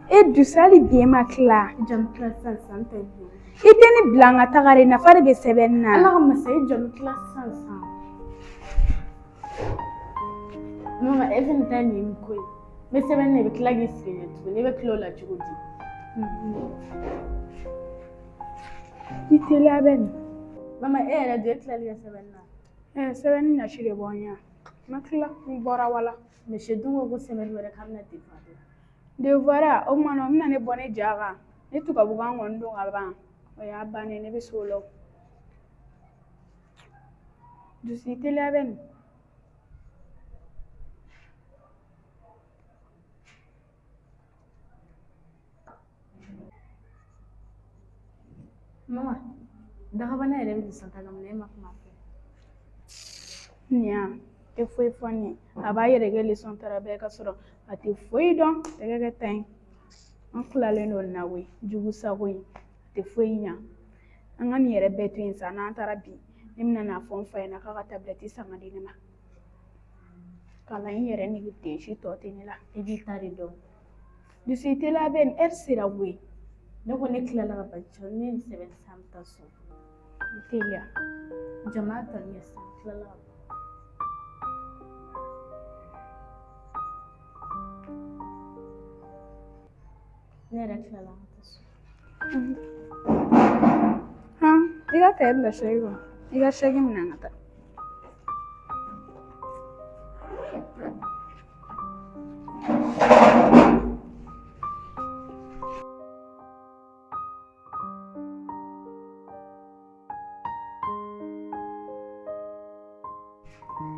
E dusu hali bi e ma tila. Jɔ n tila sisan sisan n tɛ bi. I tɛ ne bila n ka taga de nafa de bɛ sɛbɛnni na. Ala ka masa i jɔ n tila sisan sisan. Mama e fɛnɛ ta nin ye ko ye. N bɛ sɛbɛnni na i bɛ tila k'i sigi ɲɛ tuguni e bɛ tila o la cogo di? I teliya bɛ nin. Mama e yɛrɛ dun e tilali ka sɛbɛnni na. Ɛɛ sɛbɛnni nasi de bɔ n ɲɛ. N ma tila n bɔra wala. Monsieur dun ko ko semaine wɛrɛ k'a bɛna devoir di. Devoir o tuma na o bɛna ne bɔ ne ja kan. Ne tubabukan kɔni don ka ban. O y'a bannen ne bɛ s'o la. Dusu i teliya bɛ nin. Mama, dagabana yɛrɛ bɛ leçon ta la mun na e ma kuma a fɛ? Nin ya tɛ foyi fɔ ne ye. A b'a yɛrɛ kɛ leçon tala bɛɛ ka sɔrɔ a tɛ foyi dɔn. Tɛgɛ kɛ tan ye. An tilalen don nin na koyi. Jugu sago in. A tɛ foyi ɲa. An ka nin yɛrɛ bɛɛ to yen sa n'an taara bi ne bɛna n'a fɔ n fa ɲɛna k'a ka tabilɛti san ka di ne ma. Kalan in yɛrɛ nege den si tɔ tɛ ne la. E b'i ta de dɔn. Dusu i teliya bɛ nin ɛri sera koyi. Ne ko ne tilala ka ban cɛ ne ye nin sɛbɛn sisan n bɛ taa so. I teliya. Jama tɔ ɲɛ sisan n tilala ka ban. Ne yɛrɛ tilala ka taa so. Han, i ka kaye bila sɛki kɔnɔ. I ka sɛki minɛ an ka taa.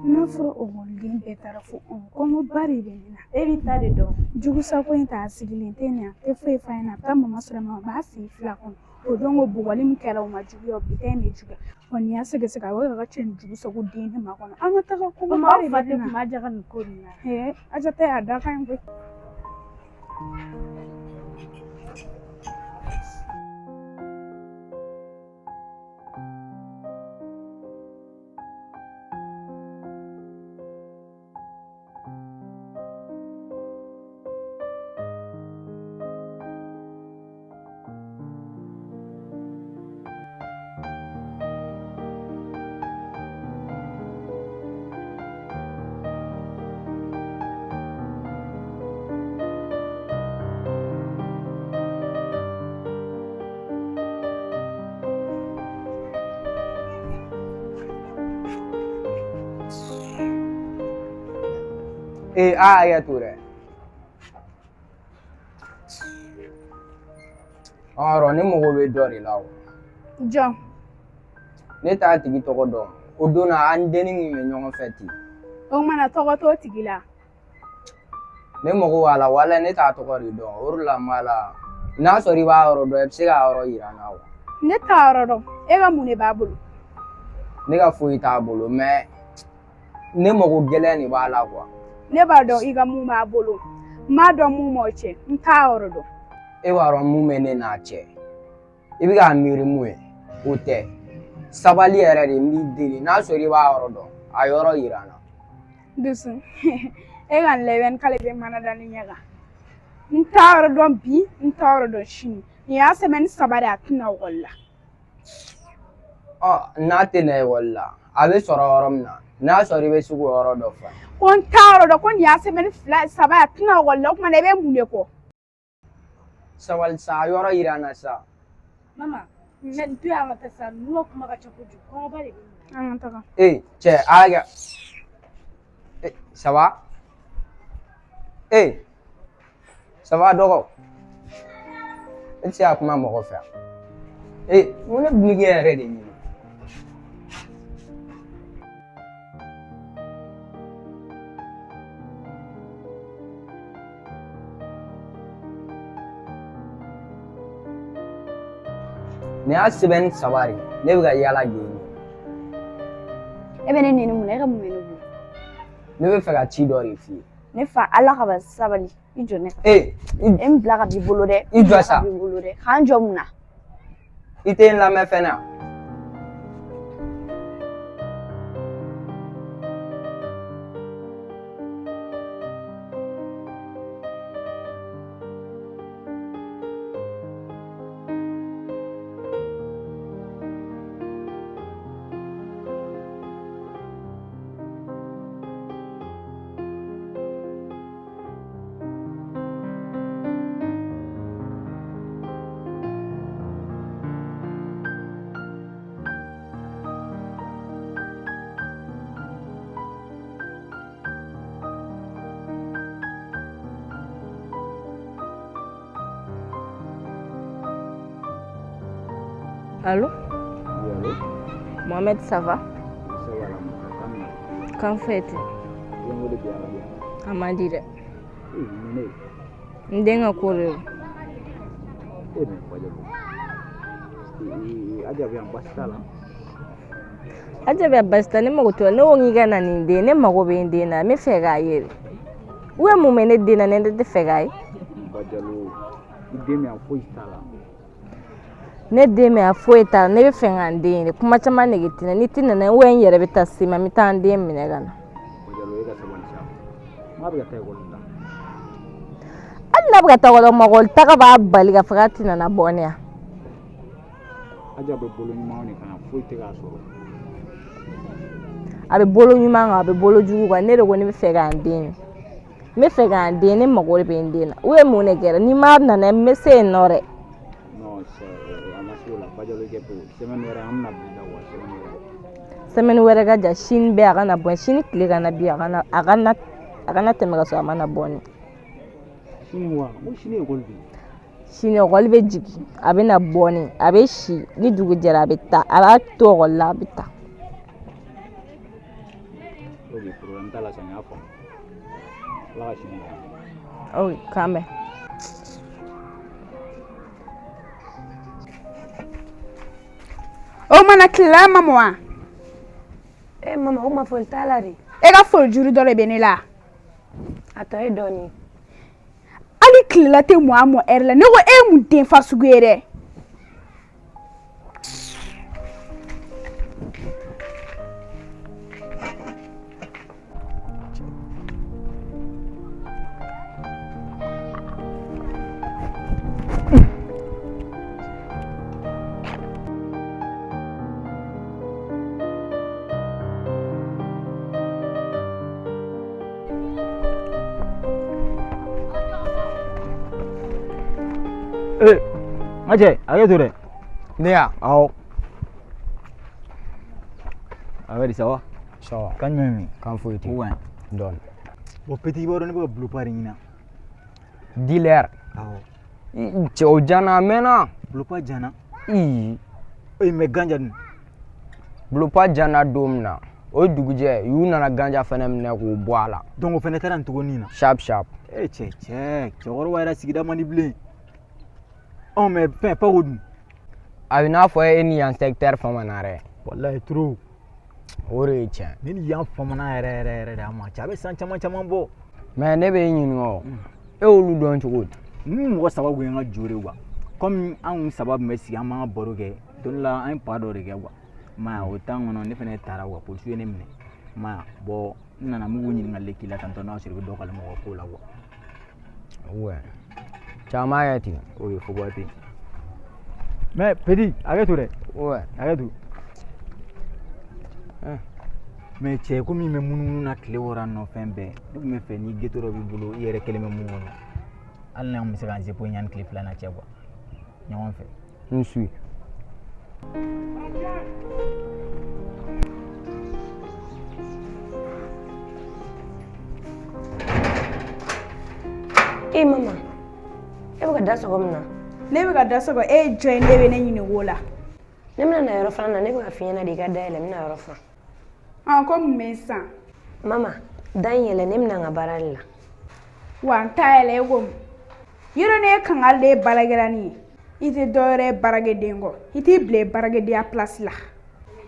N'a fɔra ekɔliden bɛɛ taara fo anw kɔngɔba de bɛ ne na. E b'i ta de dɔn. Jugu sago in ta a sigilen tɛ nin ye a tɛ foyi f'a ɲɛna a bɛ taa mama sɔrɔ mama b'a sen fila kɔnɔ o don ko bugɔli min kɛra o ma juguya bi ta in bɛ juguya ɔ nin y'a sɛgɛsɛgɛ a bɛ ka cɛ ni jugu sago den ne ma kɔnɔ an ka taga kɔngɔba de bɛ ne na. Kuma jaga nin ko nin na. Ee Aja ta y'a da ka ɲi koyi. Ee a hakɛ to dɛ. Ɔ ne mago bɛ dɔ de la o. Jɔn? Ne t'a tigi tɔgɔ dɔn. O don na an dennin kun bɛ ɲɔgɔn fɛ ten. O tuma na tɔgɔ t'o tigi la. Ne mago b'a la walayi ne t'a tɔgɔ de dɔn o de la n b'a la n'a sɔrɔ i b'a yɔrɔ dɔn i bɛ se k'a yɔrɔ yira n na wa. Ne t'a yɔrɔ dɔn e ka mun de b'a bolo. Ne ka foyi t'a bolo mais ne mago gɛlɛn de b'a la quoi. Ne b'a dɔn i ka mun b'a bolo n b'a dɔn mun b'aw cɛ n t'a yɔrɔ dɔn. E b'a dɔn mun bɛ ne n'a cɛ i bɛ k'a miiri mun ye o tɛ sabali yɛrɛ de n b'i deli n'a sɔrɔ i b'a yɔrɔ dɔn a yɔrɔ yira n na. Dusu e ka nin lɛbɛn k'ale bɛ mana da ne ɲɛ kan n t'a yɔrɔ dɔn bi n t'a yɔrɔ dɔn sini nin y'a semaine saba de a tɛ na ekɔli la. Ɔ n'a tɛ na ekɔli la a bɛ sɔrɔ yɔrɔ min na n'a sɔrɔ i bɛ se k'o yɔrɔ dɔ fɔ. Ko n t'a yɔrɔ dɔn ko nin y'a semaine fila saba ye a tɛ na ekɔli la o tuma na i bɛ mun de kɔ. Sabali sa a yɔrɔ yira n na sa. Mama mɛ nin to yan ka taa sa ninnu ka kuma ka ca kojugu kɔngɔba de bɛ n na. An ka taga. Ee cɛ a y'a kɛ ça va ee ça va dɔgɔ e tɛ se ka kuma mɔgɔ fɛ ee mun ne dun bɛ k'e yɛrɛ de ɲini. Nin y'a semaine saba de ye ne bɛ ka yaala k'e ɲini. E bɛ ne neni mun na e ka mun bɛ ne bolo. Ne bɛ fɛ ka ci dɔ de f'i ye. Ne fa ala kama sabali i jɔ ne kan. Ee e n bila ka b'i bolo dɛ. I jɔ sa. B'i bolo dɛ k'an jɔ mun na. I tɛ n lamɛn fɛnɛ wa? Allô? Oui, allô? Mohamed, ça va? Ça va, la Kan foyi tɛ. I ye n wele bi a ka di yan. A man di dɛ. Ee, mun ne ye? N den ka ko de don. E bɛ Bajalo. Ee, Aja bɛ yan, baasi t'a la. Aja bɛ baasi tɛ, ne mago t'o la. Ne ko k'i ka na ni n den ye, ne mago bɛ n den na, n bɛ fɛ k'a ye de. U bɛ mun bɛ ne den na ne tɛ fɛ k'a ye? Bajalo, i den bɛ yan, foyi t'a la. Ne den bɛ yan, foyi t'a la. Ne bɛ fɛ ka n den ye de. Kuma caman nege tɛ n na. N'i tɛ na n'a ye, ou bien n yɛrɛ bɛ taa se ma, n bɛ taa n den minɛ ka na. Bajalo, e ka sabali sa. N k'a bɛ ka taa ekɔli la. Hali n'a bɛ ka taa ekɔli la, ekɔli taga b'a bali k'a fɔ k'a tɛ na bɔ ne yan. Aja bɛ bolo ɲuman de kan, foyi tɛ k'a sɔrɔ. A bɛ bolo ɲuman kan, a bɛ bolo jugu kan. Ne de ko ne bɛ fɛ ka n den ye. N bɛ fɛ ka n den, ne mago de bɛ n den na. Ou bien mun de kɛra? N'i ma na n'a ye, n bɛ se yen nɔ dɛ. Non, a ma se o la. Bajalo, i kɛ pewu. Semaine wɛrɛ an bɛna bila wa, semaine wɛrɛ. Semaine wɛrɛ ka jan, sini bɛɛ a kana bɔ, sini tile kana bi, a kana a kana a kana tɛmɛ ka sɔrɔ a ma na bɔ ne. Sini wa? N ko sini ekɔli bɛ yen. Sini ekɔli bɛ jigin, a bɛ na bɔ ne, a bɛ si, ni dugu jɛra a bɛ taa, a b'a to ekɔli la a bɛ taa. Ok, problème t'a la sa, n y'a faamu. Ala ka sini kɛ. Ok, k'an bɛn. O mana tila ma mɔ wa? E mama, o ma foli t'a la de. E ka foli juru dɔ de bɛ ne la. A tɔ ye dɔɔnin. Hali tilela tɛ mɔ a mɔ ɛri la. Ne ko e ye mun den fasugu ye dɛ? Ee, n ka cɛ, hakɛ to dɛ. Ne ya? Awɔ. A bɛ di, ça va? Ça va. Kan jumɛn min? Kan foyi tɛ. Ouais. Dɔɔni. Bon, petit, i b'a dɔn ne bɛ ka Bulopa de ɲini. Dealer. Awɔ. Cɛ o jana a mɛnna. Bulopa jana. Ii. Ee, mais ganja dun? Bulopa jana don min na, o dugujɛ y'u nana ganja fɛnɛ minɛ k'o bɔ a la. Donc o fɛnɛ taara nin togonin na. Sharp sharp. E cɛ cɛ, cɛkɔrɔba yɛrɛ sigida man di bilen. Ɔ mais fɛn Pago dun? A bɛ n'a fɔ e ni yan secteur famana dɛ. Walayi trop. O de ye tiɲɛ. Ne ni yan famana yɛrɛ yɛrɛ yɛrɛ de a ma cɛ, a bɛ san caman caman bɔ. Mais ne bɛ e ɲininka o, e y'olu dɔn cogo di? Ni mɔgɔ saba kun ye n ka jo de quoi. Comme an kun saba tun bɛ sigi an b'an ka baro kɛ, don dɔ la an ye pa dɔ de kɛ quoi. I m'a ye o temps kɔnɔ ne fɛnɛ taara quoi, polisiw ye ne minɛ. I m'a ye bon n nana n b'u ɲininkali k'i la tantɔ n'a sɔrɔ i bɛ dɔ kalama u ka ko la quoi. Ouais. Caman kɛ ten. Ok, fo ba tɛ yen. Mais petit, hakɛ to dɛ. Ouais. Hakɛ to. Mais cɛ, komi n bɛ munumunu na tile kɔrɔ yan nɔ fɛn bɛɛ, ne tun bɛ fɛ ni ghetto dɔ b'i bolo i yɛrɛ kelen bɛ mun kɔnɔ, hali n'an bɛ se k'an zepo yanni tile filanan cɛ quoi, ɲɔgɔn fɛ. N suis. E mama, e bɛ ka da sɔgɔ mun na? Ne bɛ ka da sɔgɔ, e ye jɔn ye ne bɛ ne ɲininka o la? Ne bɛna na yɔrɔ filanan na, ne bɛ ka f'i ɲɛna de i ka da yɛlɛ, n bɛna yɔrɔ furan. Ko mun bɛ yen sisan? Mama, da in yɛlɛ, ne bɛna n ka baara de la. Wa n t'a yɛlɛ e ko mun? Yɔrɔ ne ye kangari de ye baarakɛlanin ye. I tɛ dɔwɛrɛ ye baarakɛden kɔ. I t'i bila i baarakɛdenya place la.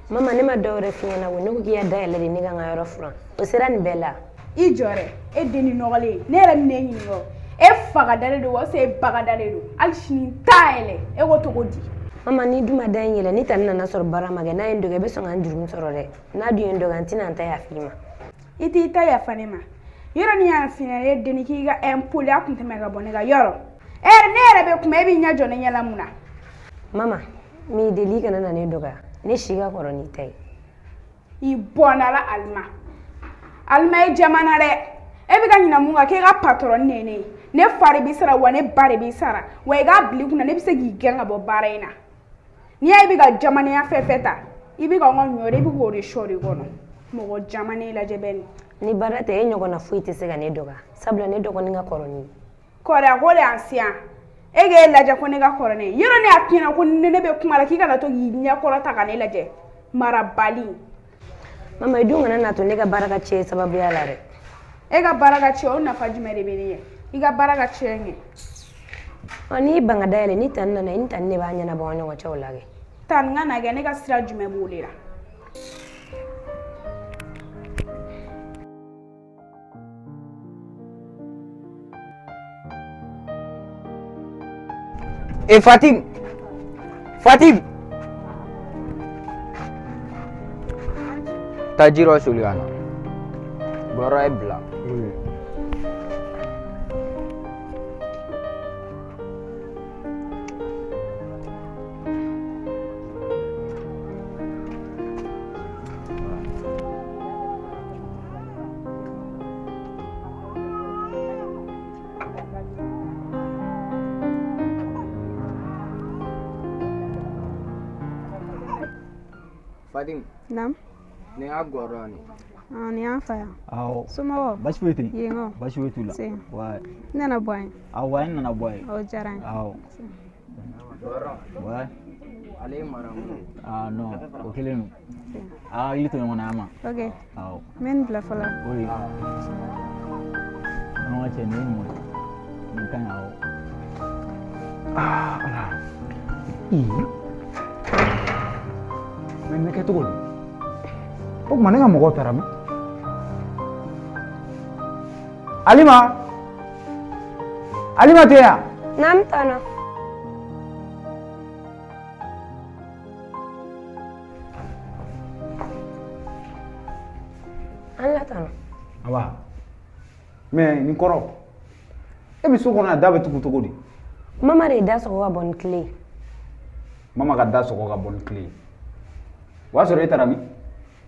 Mama, ne ma dɔwɛrɛ f'i ɲɛna ko ne ko k'i ka da yɛlɛ de ne ka n ka yɔrɔ furan. O sera nin bɛɛ la. I jɔ dɛ, e den ni nɔgɔlen. Ne yɛrɛ bɛna e ɲininka o. E fa ka dalen don wa e ba ka dalen don? Hali sini n t'a yɛlɛ. E ko cogo di? Mama, n'i dun ma da in yɛlɛ, ni tani nana sɔrɔ baara ma kɛ, n'a ye n dɔgɔ, i bɛ sɔn ka n jurumu sɔrɔ dɛ. N'a dun ye n dɔgɔ, n tɛna n ta yafa i ma. I t'i ta yafa ne ma. Yɔrɔ ni y'a f'i ɲɛna e denni k'i ka impoliya kun tɛmɛ ka bɔ ne kan yɔrɔ. E yɛrɛ ne yɛrɛ bɛ kuma e b'i ɲɛ jɔ ne ɲɛ la mun na? Mama, n b'i deli i kana na ne dɔgɔya. Ne si ka kɔrɔ n'i ta ye. I bɔnna la Alima. Alima ye jamana dɛ. E bɛ ka ɲinɛ mun kan k'e ka patɔrɔn de ye ne ye. Ne fa de b'i sara wa ne ba de b'i sara. Wa i k'a bila i kunna ne bɛ se k'i gɛn ka bɔ baara in na. N'i y'a ye i bɛ ka jamanenya fɛn fɛn ta, i bɛ ka n ka ɲɔ de, i bɛ k'o de sɔ de kɔnɔ. Mɔgɔ jamanen lajɛ bɛ nin. Ni baara tɛ, e ɲɔgɔnna foyi tɛ se ka ne dɔgɔya. Sabula ne dɔgɔnin ka kɔrɔ ni ye. Kɔrɔya ko de y'an se yan. E k'e lajɛ ko ne ka kɔrɔ ne ye. Yɔrɔ ne y'a f'i ɲɛna ko ni ne bɛ kuma la k'i kana to k'i ɲɛ kɔrɔta ka ne lajɛ. Marabali. Mama i dun kana n'a to ne ka baara ka tiɲɛ sababuya la dɛ. E ka baara ka tiɲɛ o nafa jumɛn de bɛ ne ye? I ka baara ka tiɲɛ kɛ. Ɔ n'i ban ka dayɛlɛ ni tani nana i ni tani de b'a ɲɛnabɔ an ɲɔgɔn cɛ o la kɛ. Tani ka na kɛ ne ka sira jumɛn b'o de la? E Fatim! Fatim! Taa ji dɔ soli ka na. Bɔrɔ ye bila. Fatim. Naam. Nin y'a gɔrɔn ye. Ah, nin y'an fa yan. Awɔ. Somɔgɔw? Baasi foyi tɛ yen. Yen kɔ? Baasi foyi t'u la. Se. Ouais. N nana bɔ yan. Awɔ, n nana bɔ yen. O diyara n ye. Awɔ. Ouais. Ale ye maramu ye. Ah non, o kɛlen don. A ka hakili to ɲɔgɔn na a ma. Ok. Awɔ. N bɛ nin bila fɔlɔ. Oui. An ka cɛ nin ye ɲuman ye. Nin ka ɲi awɔ. Ah, ala. Ii. Mais nin bɛ kɛ cogo di? O tuma ne ka mɔgɔw taara min? Alima! Alima tɛ yan? Naam tana. An la tana. Aba. Mais nin kɔrɔ e bɛ so kɔnɔ yan da bɛ tugu cogo di? Mama de ye da sɔgɔ ka bɔ ni kile ye. Mama ka da sɔgɔ ka bɔ ni kile ye. O y'a sɔrɔ e taara min?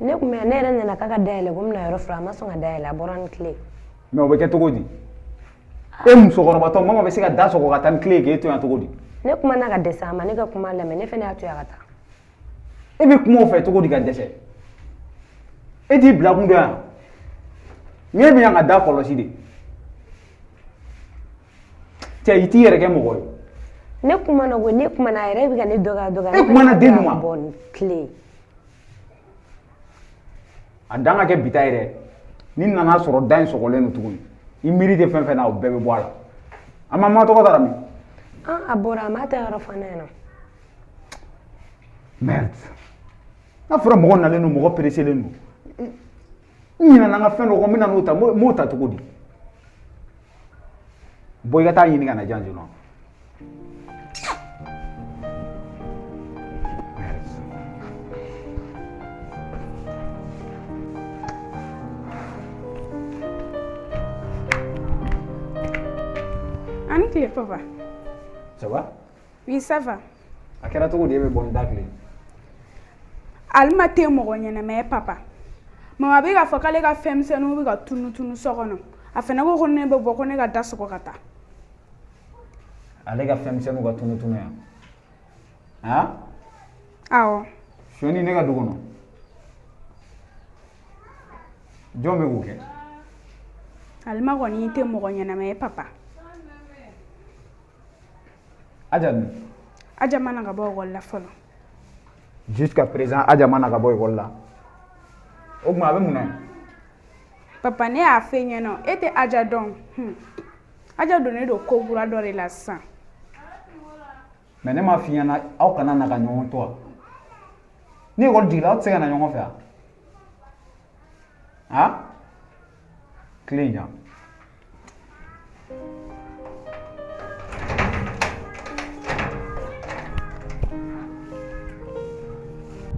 Ne tun bɛ yan ne yɛrɛ nana k'a ka da yɛlɛ ko n bɛna yɔrɔ furan a ma sɔn ka da yɛlɛ a bɔra ni kile ye. Mais o bɛ kɛ cogo di? E musokɔrɔbatɔ mama bɛ se ka da sɔgɔ ka taa ni kile ye k'e to yan cogo di? Ne kumana ka dɛsɛ a ma ne ka kuma lamɛn ne fana y'a to yan ka taa. E bɛ kuma o fɛ cogo di ka dɛsɛ? E t'i bila kun dɔn yan? Ɲɛ bɛ yan ka da kɔlɔsi de. Cɛ i t'i yɛrɛ kɛ mɔgɔ ye. Ne kumana ko ne kumana a yɛrɛ bɛ ka ne dɔgɔya dɔgɔya. E kumana den ninnu ma. Bɔ ni kile ye. A dan ka kɛ bi ta ye dɛ. Ni n nana sɔrɔ da in sɔgɔlen don tuguni i miiri tɛ fɛn fɛn na o bɛɛ bɛ bɔ a la. A ma ma tɔgɔ taara min? An a bɔra a m'a ta yɔrɔ fɔ ne ɲɛna. Merde. N'a fɔra mɔgɔ nalen don mɔgɔ pereselen don. N ɲinɛna n ka fɛn dɔ kɔ n bɛ na n'o ta n b'o ta cogo di? Bɔ i ka taa ɲini ka na di yan joona. A ni tile papa. Ça va? Oui, ça va. A kɛra cogo di e bɛ bɔ ni da kile? Alima tɛ mɔgɔ ɲɛnama ye papa. Mama bɛ k'a fɔ k'ale ka fɛnmisɛnninw bɛ ka tunu tunu so kɔnɔ. A fana ko ko ne bɛ bɔ ko ne ka da sɔgɔ ka taa. Ale ka fɛnmisɛnninw ka tunu tunu yan. Han? Awɔ. Sonyɛni ne ka du kɔnɔ. Jɔn bɛ k'o kɛ? Alima kɔni tɛ mɔgɔ ɲɛnama ye papa. Aja dun? Aja ma na ka bɔ ekɔli la fɔlɔ. Jusqu'à présent Aja ma na ka bɔ ekɔli la. O tuma a bɛ mun na yen? Papa ne y'a f'e ɲɛna e tɛ Aja dɔn. Aja donnen don ko kura dɔ de la sisan. Mais ne m'a f'i ɲɛna aw kana na ka ɲɔgɔn to wa? Ni ekɔli jiginna aw tɛ se ka na ɲɔgɔn fɛ wa? Han? Tile in yan.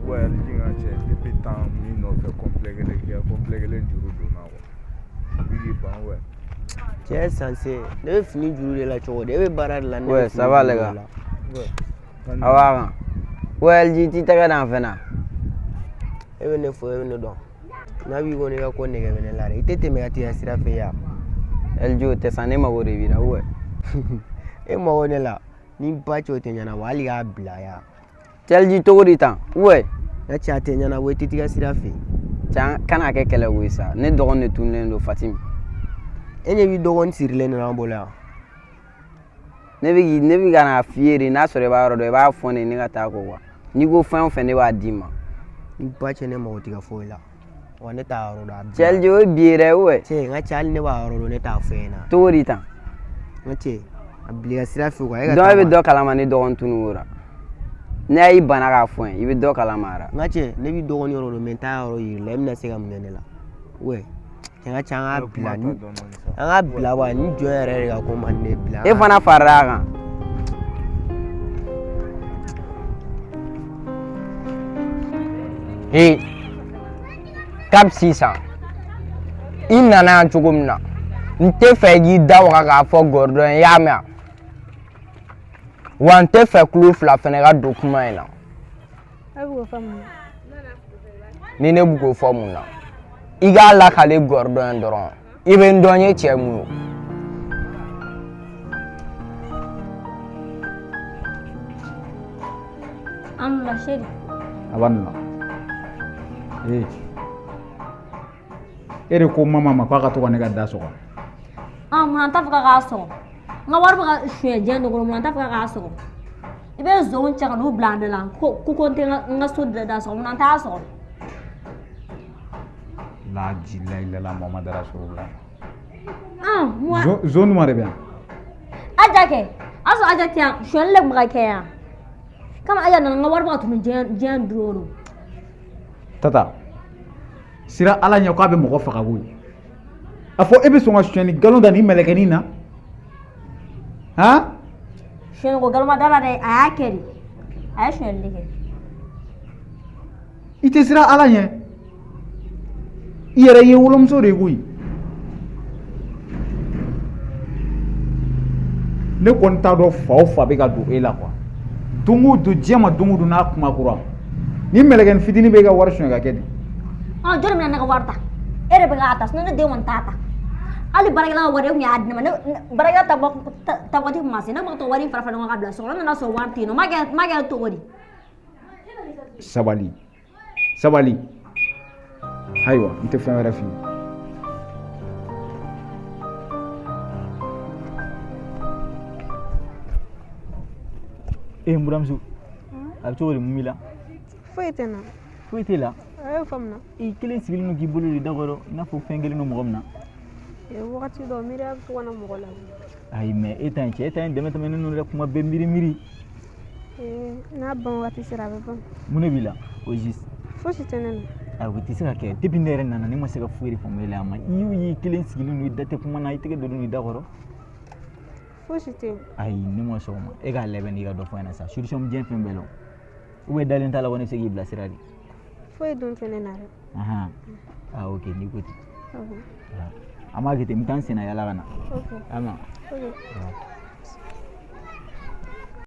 Ouais, Aliji ka cɛ depuis temps min nɔfɛ complet kelen kɛ complet kelen juru donna quoi. I k'i ban ouais. Cɛ sanse ne bɛ fini juru de la cogo di e bɛ baara de la ne bɛ Ouais, fini ça va juru les de gars. la. A b'a kan. Ouais, LG t'i tɛgɛ d'an fɛn na. E bɛ ne fo e bɛ ne dɔn n'a b'i kɔni i ka ko nege bɛ ne la dɛ i tɛ tɛmɛ ka t'i ka sira fɛ yan. LG o tɛ sa ne mago de b'i la ouais. E mago ne la ni ba cɛ o tɛ ɲɛnabɔ hali k'a bila yan. Cɛ LG cogo di tan ouais. N ka cɛ a tɛ ɲɛnabɔ i tɛ t'i ka sira fɛ. Cɛ kana kɛ kɛlɛ koyi sa ne dɔgɔnin de tununnen don Fatim. E ɲɛ b'i dɔgɔnin sirilen de l'an bolo yan. Ne bɛ k'i ne bɛ ka n'a f'i ye de, n'a sɔrɔ i b'a yɔrɔ dɔn, i b'a fɔ ne ye ne ka taa ko quoi. N'i ko fɛn o fɛn, ne b'a d'i ma. N ba cɛ, ne mago t'i ka foyi la. Wa ne t'a yɔrɔ dɔn a Cɛ LG, o ye bi ye dɛ, ou bien? Cɛ, n ka cɛ, hali ne b'a yɔrɔ dɔn, ne t'a fɔ e ɲɛna. Cogo di tan? N ka cɛ, a bila i ka sira fɛ quoi, e ka Donc taa e bɛ quoi. dɔ kalama ne dɔgɔnin tunu o la. N'a y'i bana k'a fɔ n ye, i bɛ dɔ kalama a la. N ka cɛ, ne b'i dɔgɔnin yɔrɔ dɔn, mais n t'a yɔrɔ yir'i la, e bɛna se ka mun kɛ ne la? Ouais, cɛ, n ka cɛ, an k'a bila ni an k'a bila wa, ni jɔn yɛrɛ de ka ko man di ne bila. E fana farala a kan. Ee, kabi sisan i nana yan cogo min na, n tɛ fɛ i k'i da waga k'a fɔ Gordon ye, i y'a mɛn wa? N tɛ fɛ tulo fila fɛnɛ ka don kuma in na. E bɛ k'o fɔ mun na? Ni ne bɛ k'o fɔ mun na, i k'a lakale Gordon ye dɔrɔn, i bɛ n dɔn n ye cɛ mun ye. An la chérie. A b'a nin la. Ee, e de ko mama ma k'a ka to ka ne ka da sɔgɔ. Ah, mun na n t'a fɛ k'a sɔgɔ? N ka wari bɛ ka suɲɛ diɲɛ don o don, mun na n t'a fɛ k'a sɔgɔ? I bɛ zonw cɛ ka n'u bila an da la ko n tɛ n ka so da sɔgɔ, mun na n t'a sɔgɔ? La jila ilala Muhammad Rasulullah. Ah, moi. Zon jumɛn de bɛ yan? Aja kɛ. A sɔrɔ Aja tɛ yan, sonyɛli de tun bɛ ka kɛ yan. Kama Aja nana, n ka wari bɛ ka tunu diɲɛ don o don. Tata, sira Ala ɲɛ k'a bɛ mɔgɔ faga koyi. A fɔ e bɛ sɔn ka sonyɛli nkalon da nin mɛlɛkɛnin na? Han? Sonyɛli ko nkalon ma da la dɛ, a y'a kɛ de. A ye sonyɛli de kɛ. I tɛ siran Ala ɲɛ. I yɛrɛ ye wolomuso de ye koyi. Ne kɔni t'a dɔn fa o fa bɛ ka don e la quoi. Don o don diɲɛ ma, don o don n'a kuma kura. Ni mɛlɛkɛnin fitinin bɛ e ka wari suɲɛ ka kɛ di? Ɔ, jɔn de bɛna ne ka wari ta? E de bɛ k'a ta, sinon ne den kɔni t'a ta. Hali baarakɛla ka wari, e tun y'a di ne ma. Ne baarakɛla ta waati tun ma se, ne tun bɛ ka to wari in fara fara ɲɔgɔn kan ka bila so kɔnɔ, ne nana sɔrɔ wari tɛ yen nɔ, n m'a kɛ cogo di? Sabali, sabali. Ayiwa, n tɛ fɛn wɛrɛ f'i ye. E n buramuso, a bɛ cogo di, mun b'i la? Foyi tɛ n na. Foyi t'e la? A y'o faamu na. I kelen sigilen don k'i bolo de da kɔrɔ i n'a fɔ fɛn kelen don mɔgɔ min na. Wagati dɔw miiriya bɛ to ka na mɔgɔ la. Ayi, mais e ta in cɛ, e ta in dɛmɛ tɛmɛnen don dɛ, kuma bɛɛ miiri miiri. N'a ban wagati sera, a bɛ ban. Mun de b'i la au juste? Fosi tɛ ne na. Ayi, o tɛ se ka kɛ. Depuis ne yɛrɛ nana, ne ma se ka foyi de faamu e la yan ma. I y'o y'i kelen sigilen don, i da tɛ kuma na, i tɛgɛ donnen don i da kɔrɔ. Fosi tɛ yen. Ayi, ne ma sɔn o ma. E k'a labɛn n'i ka dɔ fɔ n ɲɛna sa. Solution bɛ diɲɛ fɛn bɛɛ la o. Ou bien dalen t'a la ko ne bɛ se k'i bilasira de? Foyi dun tɛ ne na dɛ. Ahan. Ah ok, n'i ko ten. An b'a kɛ ten, n bɛ taa n senna yaala ka na. Ok. Ama. Ok.